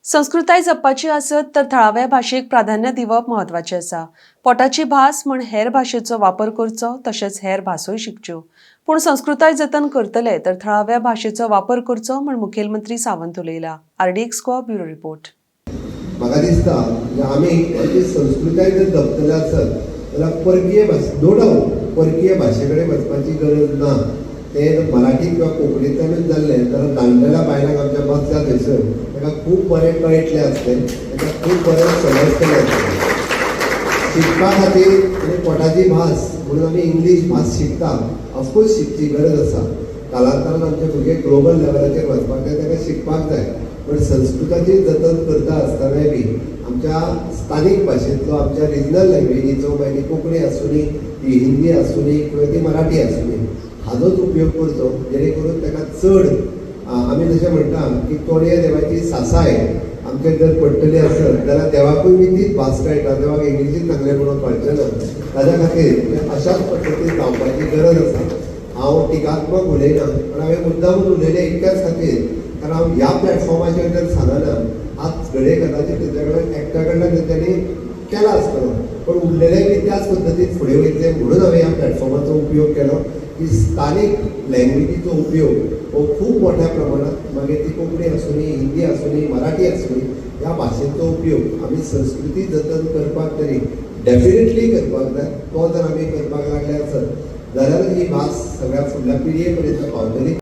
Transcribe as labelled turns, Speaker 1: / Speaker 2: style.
Speaker 1: संस्कृताय जपपाची आसत तर थळाव्या भाशेक प्राधान्य दिवप म्हत्वाचें आसा. पोटाची भास म्हण हेर भाशेचो वापर करचो, तशेंच हेर भासोय शिकच्यो, पूण संस्कृताय जतन करतले तर थळाव्या भाशेचो वापर करचो म्हण मुखेलमंत्री सावंत उलयला. RDX Goa, bureau report.
Speaker 2: म्हाका दिसता, म्हणजे आमी आमची संस्कृताय जर जपतले आसत जाल्यार परकीय भास, नो डावट, परकीय भाशे कडेन वचपाची गरज ना. तें मराठी किंवा कोंकणींतल्यानूच जाल्लें जाल्यार जाणटेल्या बायलांक आमच्या बसल्या थंयसर, ताका खूब बरें कळटलें आसलें, ताका खूब बरें समजतलें आसलें. शिकपा खातीर आनी पोटाची भास म्हणून आमी इंग्लीश भास शिकता. ऑफकोर्स शिकची गरज आसा. कालांतरान आमचे भुरगे ग्लोबल लेवलाचेर वचपाक जाय, ताका शिकपाक जाय. पण संस्कृताची जतन करता आसतनाय बी आमच्या स्थानीक भाशेंतलो, आमच्या रिजनल लँग्वेजीचो, मागीर ती कोंकणी आसुनी, ती हिंदी आसुनी किंवा ती मराठी आसुनी, हाजोच उपयोग करचो, जेणे करून ताका चड आमी जशें म्हणटा की तोणये देवाची सासाय आमचेर जर पडटली आसत जाल्यार देवाकूय बी तीच भास कळटा. देवाक इंग्लिशीन सांगलें म्हणून कळचें ना. ताज्या खातीर म्हणजे अशाच पद्दतीन जावपाची गरज आसा. हांव टिकात्मक उलयना, पण हांवें मुद्दामून उलयलें इतक्याच खातीर, कारण हांव ह्या प्लॅटफॉर्माचेर जर सांगना, आज घडये कदाचित तेंच्या कडल्यान, एकट्या कडल्यान तेंच्यांनी केला आसतलो, पण उरलेले बी त्याच पद्दतीन फुडें वयतले म्हणून हांवें ह्या प्लॅटफॉर्माचो उपयोग केलो की स्थानीक लँग्वेजीचो उपयोग हो खूब मोठ्या प्रमाणात, मागीर ती कोंकणी आसुनी, हिंदी आसुनी, मराठी आसुनी, ह्या भाशेचो उपयोग आमी संस्कृती जतन करपाक तरी डेफिनेटली करपाक जाय. तो जर आमी करपाक लागले आसत जाल्यार ही भास सगळ्या फुडल्या पिळगे पर्यंत पावतली.